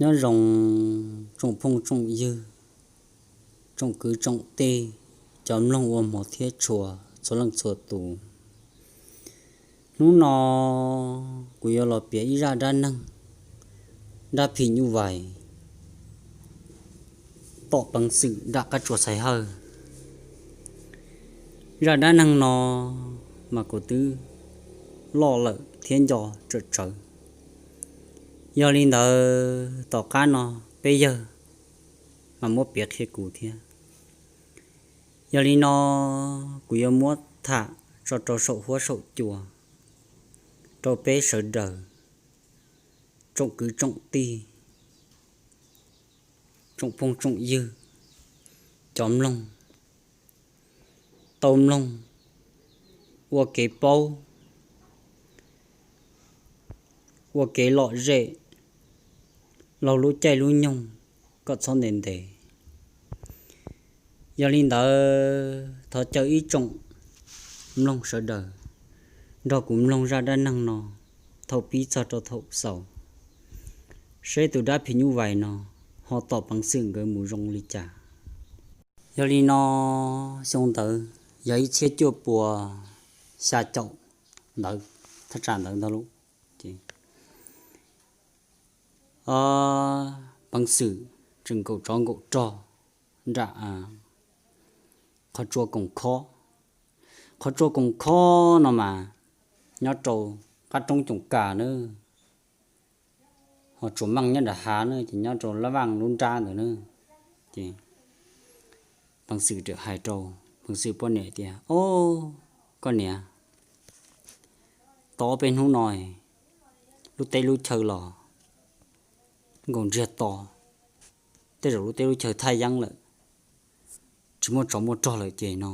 Nyob zoo tsoom phooj tsoom ywg, tsoom kwv tsoom tij, cov mloog ua hmov thiab tshua txhua leej txhua tus. Hnub no kuv yuav los piav ib zaj dab neeg, dab phim nyuj vais, tom peev xwm nram qab tsuas Xaiv Hawj. Zaj dab neeg no mas kuv twb loj lawm thiab nco tsawm tsawv. Yog li ntawd tom qab no peb yawg mas muab piav qhia kuv thiab. Yog li no kuv yuav muab tham tso rau saum huab saum cua rau peb sawv daws, tsoom kwv tsoom tij, tsoom phooj tsoom ywg, cov mloog, tau mloog ua kev paub, ua kev lom zem laug lub caij lub nyoog kom txhob ntev ntev. Yog li ntawd thov caw ib tsoom mloog sawv daws nrog kuv mloog zaj dab neeg no thaum pib txog rau thaum xaus, seb tus dab phim nyuj vais no ho tom peev xwm nkawd mus zoo li cas. Yog li no xyoo ntawd yog ib txhiab cuaj pua xya caum ntawd, thaj tsam ntawd ntag lauj. Ces peev xwm tseem nkaum tsov nkaum rog nram qhov tsua Koom Khob. Qhov tsua Koom Khob no mas nyob rau qab roob Coom Kas na, ho Tsuas Meej nyob nram hav na, ces nyob rau Lab Vaj lub nrab ntawd na. Ces peev xwm txawm hais rau peev xwm poj niam tias, Au, koj niam, tau ob peb hnub no lub teb lub chaw los nkaum ntsiag to, tej zaum lub teb lub chaw thaj yeeb lawm, tsis muaj tsov muaj rog lawm ces no,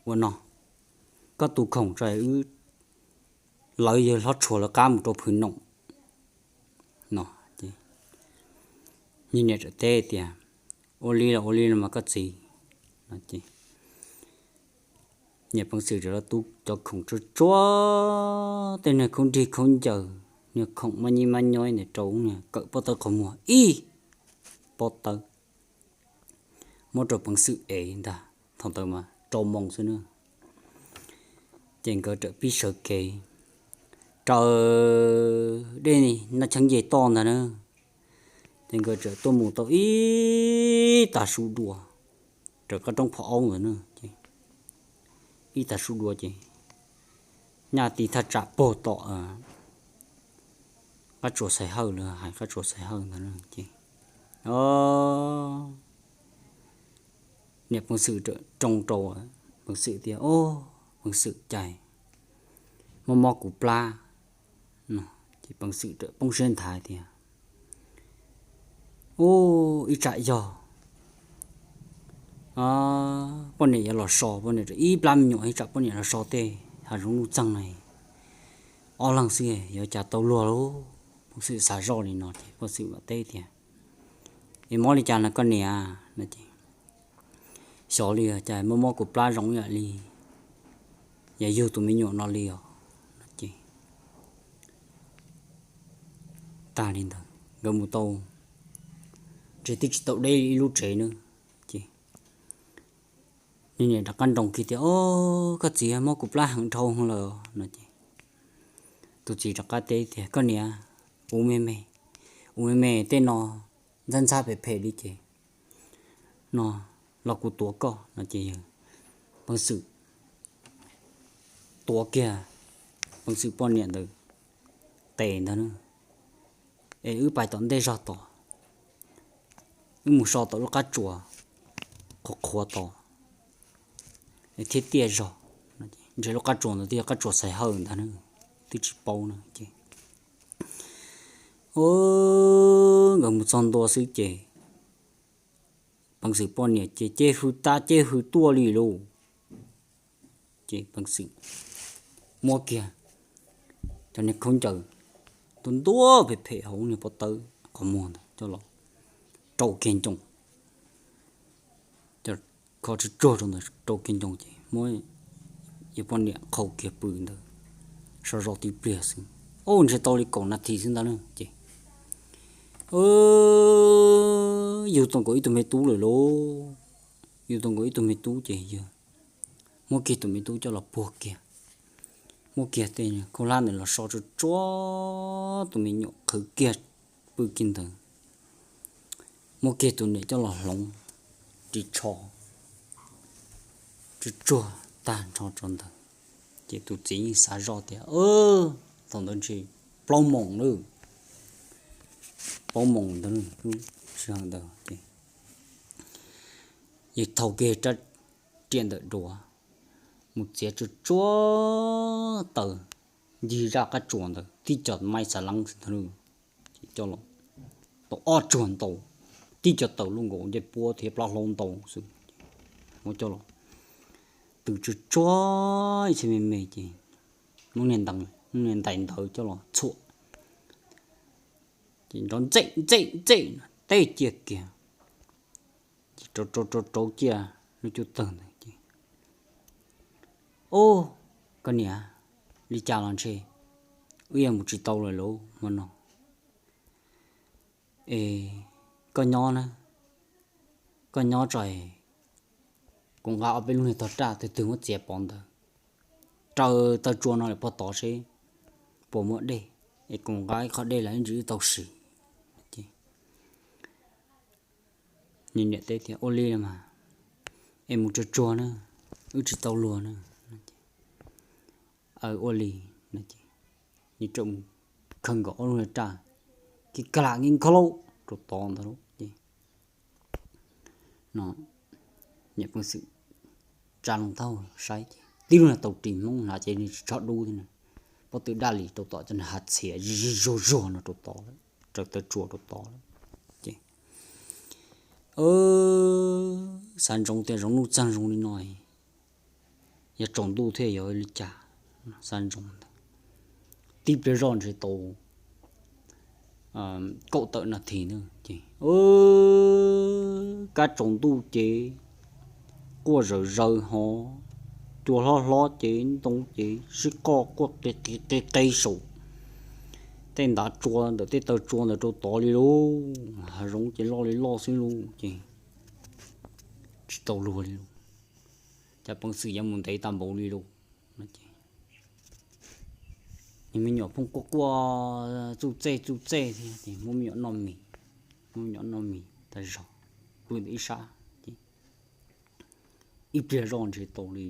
ua no, koj tu khoom tso wb, lawv yawg hlob tshuav lawv qab mus rau Phwv Noom no. Niag niam teb tias, Ua li los ua li los mas koj txiv. Niam peev xwm txawm los tu cov khoom tsuag tsuag, tej niag khaub nrig khaub ncaws, niag khoom maj nyib maj nyoib ntawd rau niag kawm pob tawb qhov muag ib pob tawb, muab rau peev xwm ev ntag. Thaum ntawd mas rau moos xwb na. Ces nkawd txawm pib sawv kev raws dej Naj Cheeb Yej toj ntag na. Ces nkawd txawm tuaj mus tau ib tag su dua raws qab roob Phom Aub ntawd na. Ib tag su dua ces nyaj ti thaj tsam puag tom qab tsuas Xaiv Hawj, lawv hais qab tsuas Xaiv Hawj ntag na. Ces niam peev xwm txawm roo rau peev xwm tias, Au, peev xwm cas mob mob kuv plab. Ces peev xwm txawm poob siab nthav tias, Au, ib tsam yog poj niam yuav los so, poj niam ib plab me nyuam, ib tsam poj niam los so tej hav zoov nuj txeeg na, ob leeg xwb yuav cas tau luag lauj. Peev xwm xav zoj li no ces peev xwm mam teb tias, Es mob li cas no koj niam? No ces, Xyov li cas mob mob kuv plab zoo ib yam li yog yug tus me nyuam no li os. No ces tag li ntawd nkawd mus tau, ntshe twb tsis tau deb ib lub tsev na. Ces niag niam rov qab nroo kiag tias, Au, koj txiv, mob kuv plab heev dhau lawm. No ces tus txiv rov qab teb tias, Koj niam, ua me me, ua me me tej no ntxhab ntxhab phem phem li ces no los kuv tuav koj. No ces yawg peev xwm tuav kiag peev xwm poj niam ntawd tes ntag na. Es wb pais tom ntej zog tod, wb mus so tom lub qab tsuas qhuav qhuav tod thiab tiaj zog. Ntshe lub qab tsuas ntawd twb yog qab tsuas Xaiv Hawj ntag na, twb tsis paub na ces nkawd mus txog ntua xwb ces peev xwm poj niam ces ceb hws tab ceb hws tuaj li lauj. Ces peev xwm muab kiag cov niag khaub ncaws ntuag ntuag phem phem hauv niag pob tawb qhov muag ntawd coj los rau kiag ncoo, cov kho tsuag tsuag rau ntawd rau kiag ncoo ces muab yawg poj niam qhau kiag pw ntawd so zog tib pliag xwb. Ub, ntshe tau li kaum nas this xwb ntag na ces Ua, yug tau nkaus ib tug me tub lawm lauj. Yug tau nkaus ib tug me tub ces yawg muab kiag tus me tub coj los puag kiag, muab kiag tej khaub hlab ntawd los so tsuag tsuag, tus me nyuam qhwv kiag pw kiag ntawd, muab kiag tus niam coj los hloov ris tsho, tsuag tsuag tag nrho rau ntawd. Ces tus txiv yeej xav zoj tias, thaum ntawd ntshe plaub moos lawm, plaub moos ntawd, lub sij hawm ntawd ces yawg thau kiag rab riam ntawm duav mus txiav tsuag tsuag taws, ncig zaj qab tsuas ntawd tib co maib xav leeb xwb ntag, ces coj los tau ob tsuag ntau, tib co taws luaj nkaus ncej puab thiab plaub hlaub ntau xwb, muab coj los tw tsuag tsuag ib txhia me me ces muab niag ntais ntawd coj los txhuam, ces nrov ntxej ntxej ntxej no teb ciaj kiag, ces rauv rauv rauv rauv ciaj lub cub tawg ntawd ces, Ub, koj niam, li cas los ntshe wb yuav mus tsis tau lawm lauj hmo no. Es koj nyob na, koj nyob tso, kuv nqa ob peb lub niag tog raj twg twg muab txiav pov ntawd raws taw tsua no lawm pog tod seb puas muaj dej, es kuv nqa ib qho dej los ib ntsis wb tau siv. Ces nws niam teb tias, Ua li los mas, es mus tsuag tsuag na, wb tsis tau luag na. Aw, ua li no ces nws txawm mus khaws nkaus ob lub niag raj, kiv ka lam kiv nkhaub laub rau tod ntawd lauj ces no, niam peev xwm tsa loo taub saib ces tib lub niag tau ris hmoob hnav ces nws tsis tshua dub thiab, pob tw daj li rau tod cov niag hav txhia zig zig zuag zuag no rau tod, raws taw tsua rau tod ces xav ntsoov tias zoo nuj txeeg zoo li no, yog tsaus ntuj thiab yog li cas, xav ntsoov ntawd. Tib pliag zoj ntshe tau kaum tawm nas this na ces kab tsaus ntuj ces quaj zawm zaws hov, cua hlob hlob ces ntoo ces sib qoj quaj qi qi qi saum tej ntav tsua ntawm tej taw tsua ntawd rau tod li lauj. Hav zoov ces loj li loj xwb lauj ces tsis tau luag li lauj. Cas peev xwm yuav mus ntev tag npaum li lauj no ces nws me nyuam phooj quaj quaj txuj txej txuj txej thiab ces muab me nyuam noj mis, muab me nyuam noj mis tas zog pw ntawm ib sab ces ib pliag zoj ntshe tau li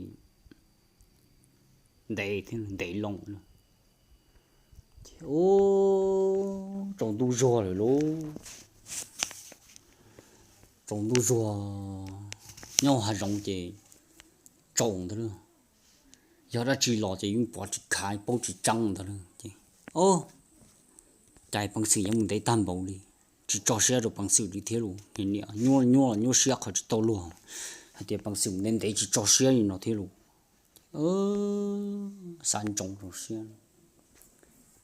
ntev thiab ntev loo na ces ub, tsaus ntuj zuag lawm lauj. Tsaus ntuj zuag nyob hav zoov ces tsaus ntag lauj, yog dab tsi los ces yeej pov tsis khav paub tsis tseeb ntag lauj ces o, cas peev xwm yuav mus ntev tag npaum li, tsis tso siab rau peev xwm li thiab lauj. Niam nyuaj nyuaj los nyuaj siab qhov tsis tau luag hais tias peev xwm mus ntev ntev tsis tso siab li no thiab lauj. Xav ntsoov rau siab,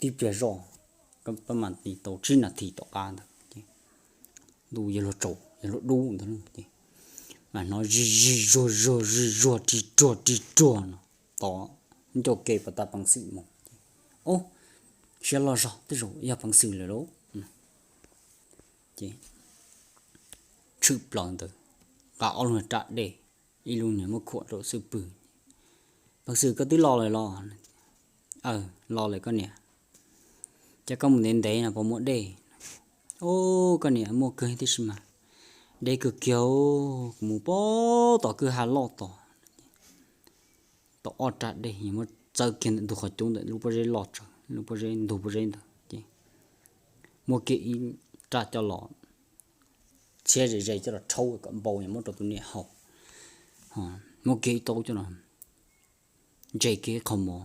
tib pliag zoj, pab mam li tau tsib nas this tom qab ntawd ces ntuj yuav luag tsaus yuav luag dub ntag ces mas hnov zig zig zuag zuag zig zuag rig ruag rig ruag no tod ncauj ke puag ta peev xwm mus ces o, siab loj zog tej zaum yog peev xwm lawm lauj ces tshwm plaws ntawd nqa ob lub raj dej, ib lub niag muab khuam rau xwb pw. Peev xwm koj twb los lawm los? Aw, los lawm koj niam. Cas koj mus ntev ntev no puas muaj dej? O, koj niam, muaj kawg tib si mas, deb kawg kiag, kuv mus puag tom kwj ha loj tod. Tau ob raj dej muab txawb kiag ntawm ntug qhov cub ntawm lub pob zeb loj tsawv, lub pob zeb ntug pob zeb ntawd ces muab kiag ib raj coj los txhiab ze ze coj los rhaub kom npau muab rau tus niam haus. Muab kiag ib taub coj los ntse kiag ib qho mov,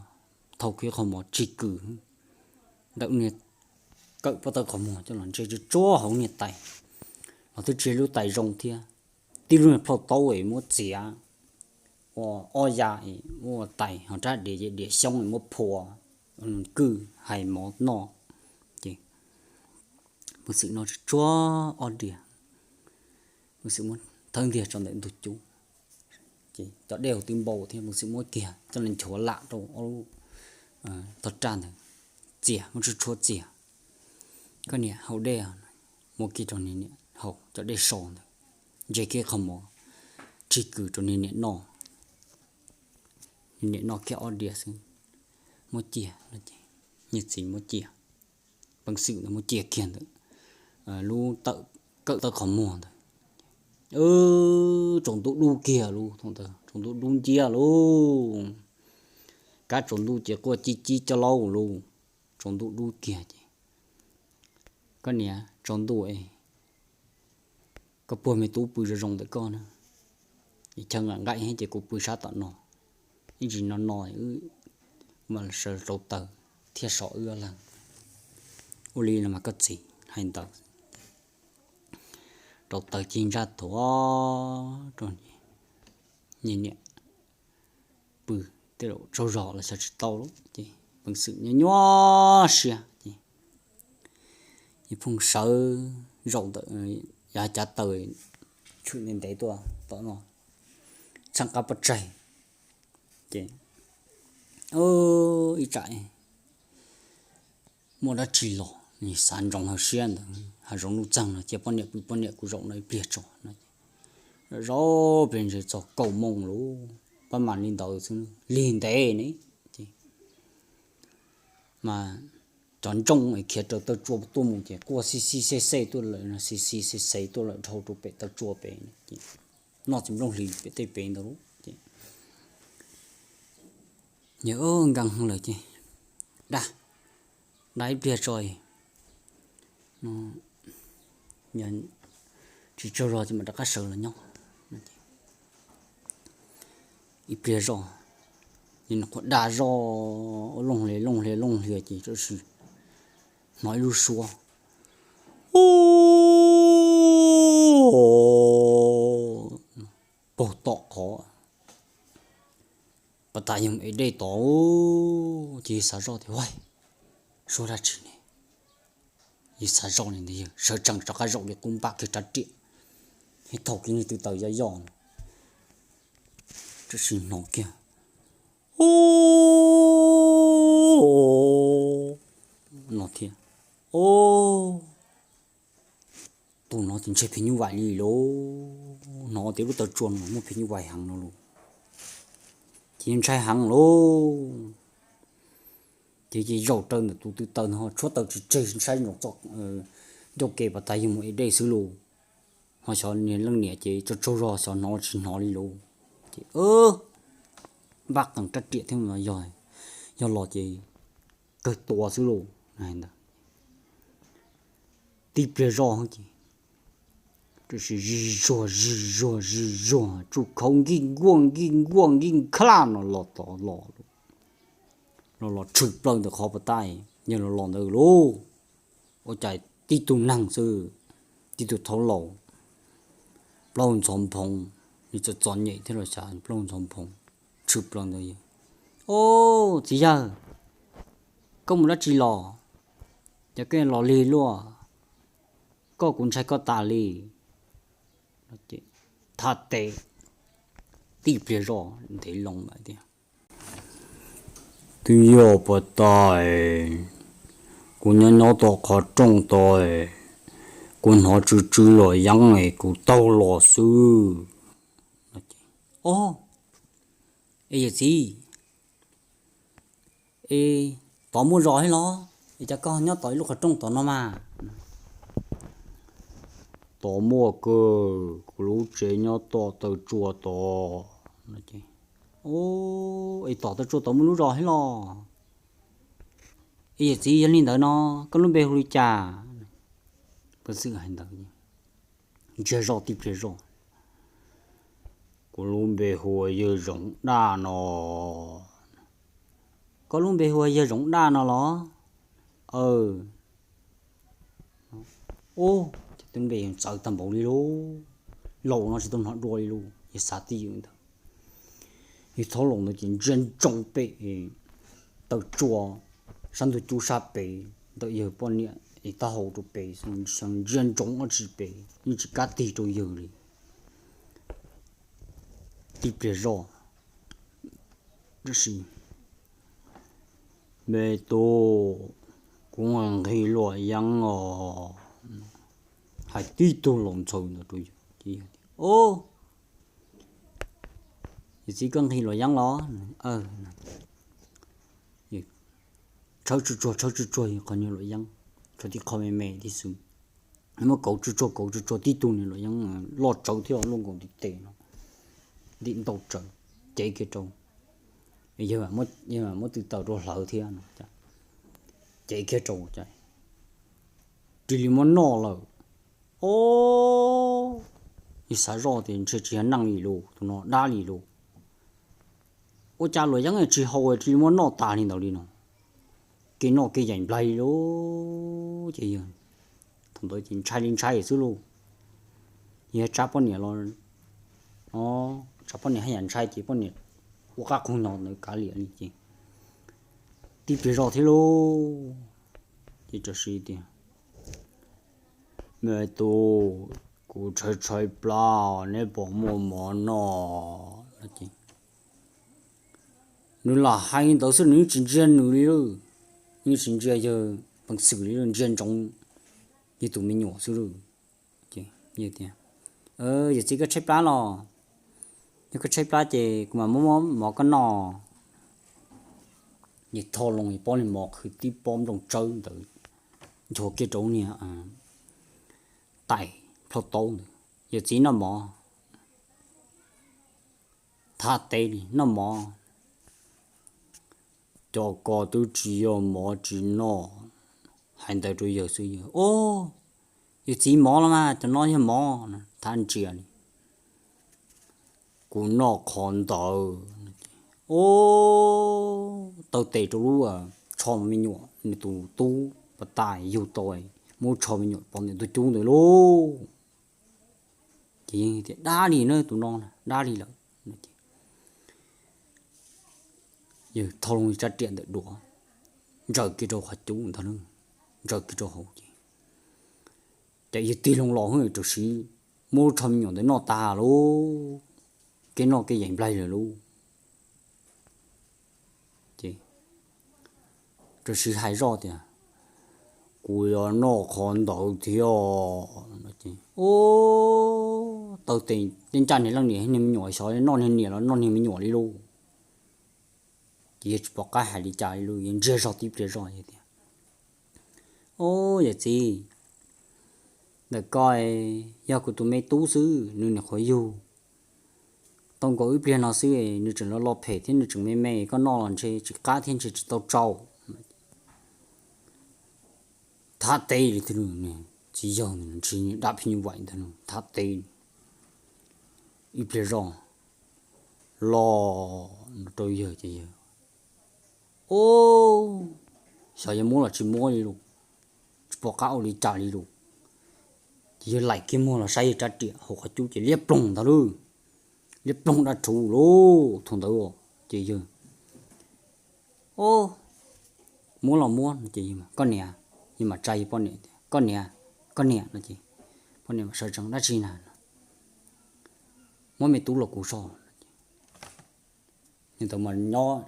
thau kiag ib qho mov tsig kws ntawm niag kawm pob tawb qhov muag coj los ntse tsuag tsuag hauv niag tais los twb tsis yog lub tais zoo thiab. Tib lub niag plhaub taub es muab txiav ua ob ya es muab ua tais, ho rab diav ces diav xyoob es muab phua kwj hais mov noj. Ces peev xwm noj tsuag tsuag ob diav, peev xwm muab thawb ntiag tso ntawm ntug cub. Ces cov dej hauv twb npau thiab, peev xwm muab kiag coj los nchuav lam rau ob lub tog raj ntawd, txias, muab tsuag tsuag txias. Koj niam, haus dej os. muab kiag rau niag niam haus cov dej so ntawd, ntse kiag qhov mov, rhib kws rau niag niam noj. Niag niam noj kiag ob diav xwb, muab cia, niag txiv muab cia, peev xwm ntawd muab cia kiag ntawm lub tawm kawm tawb qhov muag ntawd. Tsaus ntuj dub kiag lauj, thaum ntawd tsaus ntuj dub nciab lauj, kab tsaus ntuj ces quaj cib cib coj laub lauj. Tsaus ntuj dub kiag ces, koj niam, tsaus ntuj es koj puag me tub pw zoo zoo ntawm koj na, chaw nqaim nqaim thiab ces kuv pw sab tom no, ib tsam no no wb mam sawv rauv taws thiab so wb ob leeg. Ua li los mas koj txiv, hais ntawd rauv taws ci ntsaj thuav rau niam pw, tej zaum tsaug zog los xyov tsis tau lauj ces peev xwm nyuaj nyuaj siab ces phooj sawv zaum ntawm yav cav taws tshwm ntev ntev tuaj tom no, txheej qab pov tseg ces ib tsam muaj dab tsi los, nws xav ntsoov hauv siab ntawd, hav zoov nuj txeeg no cia poj niam pw poj niam kuv zaum no ib pliag tso no. Zaum pes ntsis txog kaum moos lauj, pab mam li ntawd xwb, lig ntev ne ces mas cov ntsooj es khiav raws taw tsua tuaj mus ces quaj xib xib xej xej tuaj lawm, xib xib xej xej tuaj lawm dhau rau pem taw tsua pem ces noj txiv nplooj hlis pem tej pem ntawd lauj ces yawg nkees lawm ces da, da ib pliag tso, tsis tsaug zog ces mam rov qab sawv los nyob. Ib pliag zoj, nws qhuav da zoj ua looj hlias looj hlias looj hlias ces tab sis hnov ib lub suab paug tom qhov pas tas yog ev dej tod ces yawg xav zoj tias, Huaj, suab dab tsi ne? Yawg xav zoj li ntawd yawg sawv tsees rov qab zaum li qub npaj kiag rab riam, thiab thaum kiag niag tw taws yoj yoj no, tab sis hnov kiag no thiab, o, tus no ces ntshai phim nyuj vais li lauj, hnov tias lub taw tsua no muaj phim nyuj vais heev no lauj, ces ntshai heev lauj. Ces ces zaum raws ntawm tus tw taws no tshuab taws tsis tseg saib ntsoov txoj ncauj ke pas tas yog mus ev dej xwb lauj. Ho xyov niag leej niam ces tsaug tsaug zog xyov hnov tsis hnov li lauj. Ces npaj qees rab riam thiab, yog los ces kawg tua xwb lauj. Tib pliag zoj ces tab sis zig zuag zig zuag zig zuag tsuj khau nkij nkuaj nkij nkuaj nkij nkuaj no los tod los, los los tshwm plaws ntawm qhov pas tas yawg los los ntawd lauj. Ua cas tib tug neeg xwb, tib tug thaub laus, plaub hau ntxhov nphoo, nws txom txom nyem thiab los xav plaub hau ntxhov nphoo, tshwm plaws ntawd yawg, O, txiv yawg, koj mus dab tsi los? Ces koj los lig luaj, koj kuv ntshai koj tas li. Thaj teb, tib pliag zoj ntev loo lawm tias, Twb yog pas tas, kuv nyob nyob tom qhov rooj tod, kuv hnov tsw tsw luam yeeb es kuv taug los xwb. O, es yawm txiv, es tod muaj zos thiab los? Es cas koj nyob tom ib lub qhov rooj tom no mas? Tod muaj kawg, kuv lub tsev nyob tom taw tsua tod. Es tom taw tsua tod muaj lub zos thiab los? Es yawm txiv, yog li ntawd no koj lub npe hu li cas? Pab xwm hais ntawd, ntsiag zoj tib pliag zoj, Kuv lub npe hu ua Yawg Zoov Daj no. Koj lub npe hu ua Yawg Zoov Daj no los? Aw, ub, ces tus npe yog txawv tag npaum li lauj, laus no tsis tau hnov dua li lauj. Yawg xav tib ywm ntawd, yawg thaub laus ntawd ces ntsia ntsoov pem taw tsua sab ntug cub sab pem ntawm yawg poj niam es taub hau rau pem, ntsia ntsoov ob tsi pem yeej tsis kam tig rau yawg li. Tib pliag zoj, tab sis, Me tub, kuv nqhis luam yeeb os. hais tib tug laus ntxhaws ntawd rau yawg. Ces yawg tias, Yawm txiv, koj nqhis luam yeeb los? Tshawb tsuag tsuag, tshawb tsuag tsuag qhov niag luam yeeb, tshawb tib qho me me tib xwb. Muab kauv tsuag tsuag, kauv tsuag tsuag tib tug niag luam yeeb loj tsawv thiab luaj nkaus ntiv tes no, ntim ntau tsawv, cev kiag rau. Yawg, yawg muab tw taws rau hlawv thiab no, cev kiag rau, cia li muab noj lawm. Os, yawg xav zoj tias ntshe tsis yog neeg li lauj, tus no dab li lauj. Ua cas luam yeeb tsis haus cia li muab noj tas li ntawd li no? Kev noj kev yaim nplaig li lauj. Ces yawg thaum ntawd ces ntshai li ntshai xwb lauj. Yawg tsab poj niam los, tsab poj niam haj yam ntshai ces poj niam ua qab qhov no ntawd kav liam li ces tib pliag zoj thiab lauj. Ces tam sim tias, Me tub, kuv tshaib tshaib plab, neb puas muaj mov noj? Nws lam hais li ntawd xwb, nws yeej tsis ntsia nws li lawm, yeej tsis ntsia yawg peev xwm li, ntsia ntsoov yawg tus me nyuam xwb lauj. Ces tias, Yawm txiv, koj tshaib plab los? Yog koj tshaib plab ces kuv mam muab mov koj noj. Ces thau loo pob niag mov qhwv tib pob nplooj tsawb ntawd nchuav kiag rau niag tais plhaub taub ntawd. Yawm txiv, noj mov. Thab teb li, noj mov. Cov ko twb tsis yog mov tsis noj. Hais ntawd rau yawg xwb, yawg, Os, yawm txiv, mov los mas, cov no yog mov. Thab ntsia li, Kuv noj qhov ntawd. Os, taw tes rau lub tsho me nyuam, nws tus tub pas tas yug tau, muab tsho me nyuam pov ntawm tus cub ntawd lauj. Ces tias, Dab li na, tus no dab li lawm. Yawg thau loo rab riam ntawm duav, ntsaws kiag rau qhov cub ntag, ntsaws kiag rau hauv ces, ces yawg tig loo los hwb, tam sim muab lub tsho me nyuam ntawd noj tas lauj. Kev noj kev yaim nplaig lawm lauj. Ces tam sim hais zoj tias, Kuv yuav noj qhov ntawd thiab. Os, taw tes ncaj niag leej niam niag me nyuam, xyov noj niag niam los noj niag me nyuam li lauj. Ces yawg tsis pom qab hais li cas li lauj, yawg ntsia zog tib pliag zog yawg tias, Os, yawm txiv, ntawm ko yog kuv tus me tub xwb, nws nyuam qhuav yug tau nkaus ib pliag no xwb, nws tseem los los phem thiab nws tseem me me, koj noj los ntshe tsis qab thiab ntshe tsis tau tsau. Thab teb li, txiv yawg ntawd ntshe dab phim nyuj vaim ntag, thab teb ib pliag zoj los rau yawg ces yawg, Os, xyov yog muab los tsis muab li lauj, tsis pom qab ua li cas li lauj. Ces yawg laim kiag muag los saib yawg rab riam hauv qhov cub ces liab ploog ntag lauj, liab ploog dab rhuv lauj thaum ntawd. Ces yawg, Os, muab los muab no ces, Koj niam, yawg mam tsa yawg poj niam tias, Koj niam, koj niam no ces poj niam mam sawv tsees, Dab tsi na? Muab me tub los kuv soj. Nws ntawd mas nyob,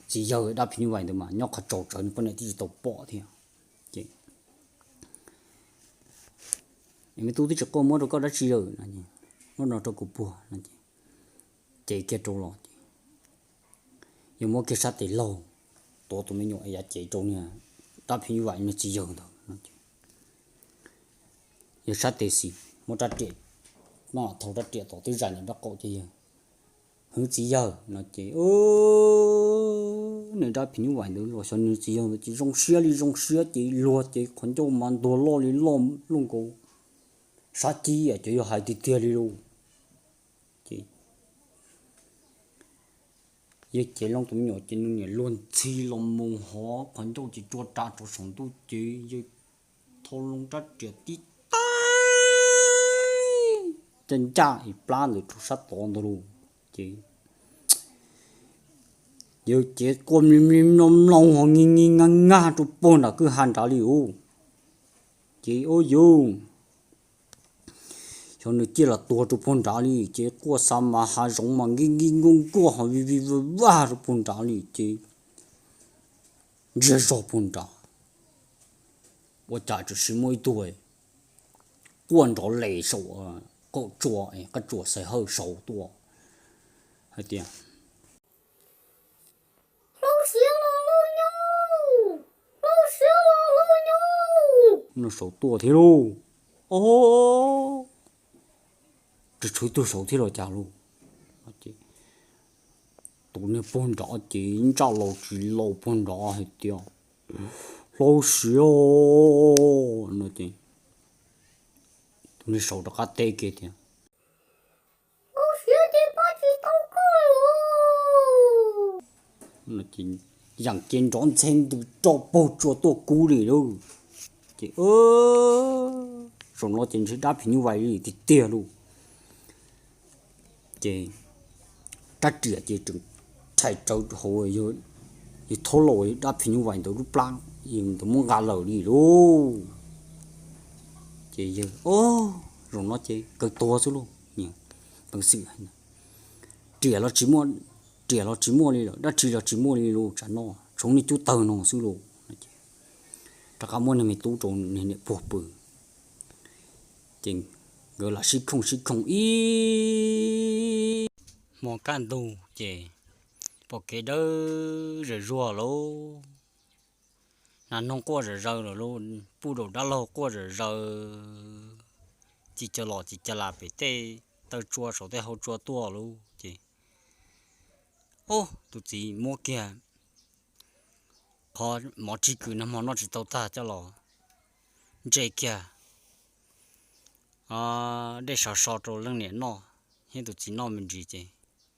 txiv yawg dab phim nyuj vaim ntawd mas nyob qhov tsaus tsawv, nws poj niam twb tsis tau pom thiab. Ces, Me tub, twb tsis quaj, muab rau koj dab tsi lawm no, muab no rau kuv puag no ces, cev kiag rau los ces yawg muab kiag sab tes laug tuav tus me nyuam yav cev rau niag dab phim nyuj vaim niag txiv yawg ntawd no ces yawg sab tes xis muab rab riam, no thau rab riam tom twb zais ntawm nraub qaum ces yawg, Hwv txiv yawg no ces, nws dab phim nyuj vaim ntawd los xyov nws txiv yawg ntawd ces zoo siab li zoo siab ces luag ces qhov ncauj mas ntuag loj li loj luaj nkaus sab cib, ces yawg hais tiag tiag li lauj. Ces yawg cev loo tus me nyuam ces nws niam luag ntxhi los mus hov qhov ncauj ces rua ras rau saum ntuj ces yawg thau loo rab riam tib teg, ncaj ncaj ib plab ntawd rau sab tod ntag lauj. Ces yawg cev quaj mli mli mloo mloo ho ngi ngi ngag ngag rau puag nram kwj ha nrad li lauj. Ces ua yus, xyov nws ciaj los tuag rau puag nrad li, ces quaj xa mas hav zoov mas nkig nkig nkuaj nkuaj ho vij vij vaj vaj rau puag nrad li ces ntsiag zog puag nrad. Ua cas txawm sis muaj ib tug quaj nrov les saum qaum tsua, qab tsuas Xaiv Hawj sau tuaj hais tias, Hlau siav los lauj nyab, hlau siav los lauj nyab, no sau tuaj thiab lauj. Ob, tsis tshuav ib tug saud thiab los cas lauj. Tus niag pog nrad ces ntsaj laus tsis laus pog nrad hais tias, Hlau siav no ces tus niag saud rov qab teb kiag tias, Hlau siav ces pab tsis tau koj lawm. Yam ces nrov ntxhe ntws roj paug tsua tuaj kub li lauj. Ces zaum no ces ntshe dab phim nyuj vais li tiag tiag lauj. Ces rab riam ces tseem rhais rawv hauv yawg thaub laus dab phim nyuj vais ntawd lub plab, yawg ntawd muab nqa lawm li lauj. Ces yawg, zaum no ces kawg tuag xwb lauj. Peev xwm, riam los tsis muaj, riam los tsis muaj li lawm, dab tsi los tsis muaj li lauj, tsam no tshuav niag cub tawg no xwb lauj. Rov qab muab niag me tub rau niag niam puag pw. Ces nkawd lam sib khooj sib khooj ib hmo kaj ntug ces pom kev dawb zawm zuag lauj. Nas noog quaj zom zaws lawm lauj, puj daum dab laug quaj zom zaws, ci co los ci co las pem tej taw tsua saum tej hau tsua tuaj lauj. Ces ub, tus txiv muab kiag qhov mov tsib kws nag hmo noj tsis tau tag coj los ntse kiag dej sov so rau leej niam noj thiab tus txiv noj me ntsis ces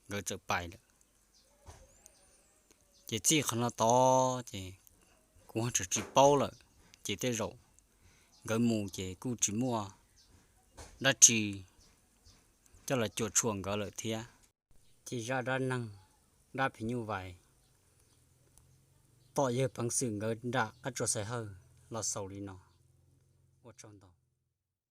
nkawd txawm pais lawm. Ces txij qhov no tod ces kuv tseem tsis paub lawm, ces tej zaum nkawd mus ces kuj tsis muaj dab tsi coj los cuam tshuam nkawd lawm thiab. Ces zaj dab neeg dab phim nyuj vais tom yawg Peev Xwm nkawd nram qab tsuas Xaiv Hawj los xaus li no. Ua tsaug ntau.